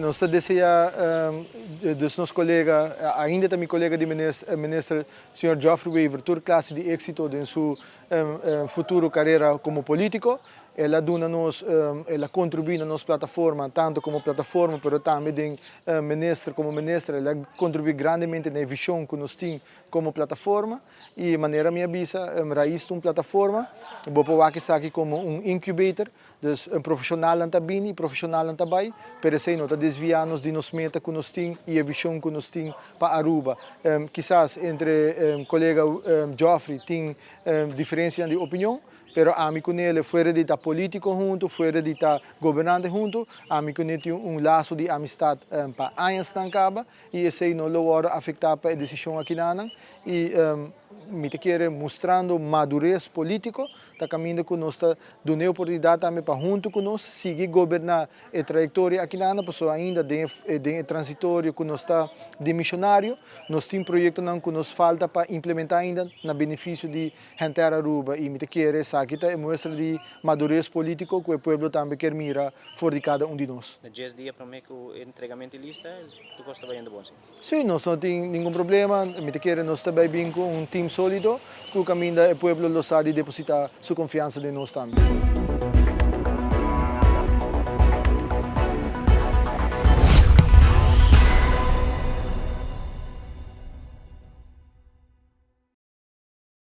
Nos ta desea dus nos colega, ainda ta mi colega di minister, señor Geoffrey Wever, tur clase di exito den su futuro carera como politico. El a duna nos, el a contribui na nos plataforma, tanto como plataforma, pero tambe den minister, como minister, el a contribui grandemente na e vision cu nos tin como plataforma. Y manera mi a bisa, Raiz ta un plataforma, bo por wak esaki como un incubator. Dus un profesionalnan ta bini y profesionalnan ta bay, pero esey no ta desvia nos di nos meta cu nos tin y e vision cu nos tin pa Aruba. Kisas entre colega Geoffrey tin diferencianan di opinion, pero ami cu nele fuera di ta politico hunto, fuera di ta gobernante hunto, ami cu ne tin un lazo di amistad pa añasnan caba y esey no lo wordo afecta pa e decision akinanan y mi ta kere mustrando madurez politico ta caminda cu nos ta duna e oportunidad tambe pa hunto cu nos sigui goberna e trayectoria akinana, pasobra ainda den e den e transitorio cu nos ta demisionario, nos tin proyectonan cu nos falta pa implementa ainda na beneficio di henter Aruba y mi ta kere esaki ta e muestra di madurez politico cu e pueblo tambe kier mira for di cada un di nos. Na dies dia prome cu e entregamento di lista, tur cos ta bayendo bon, si? Sí, nos no tin ningun problema. Mi ta kere nos ta bay bin cu un team solido cu caminda e pueblo lo sa di deposita su confiansa den nos tambe.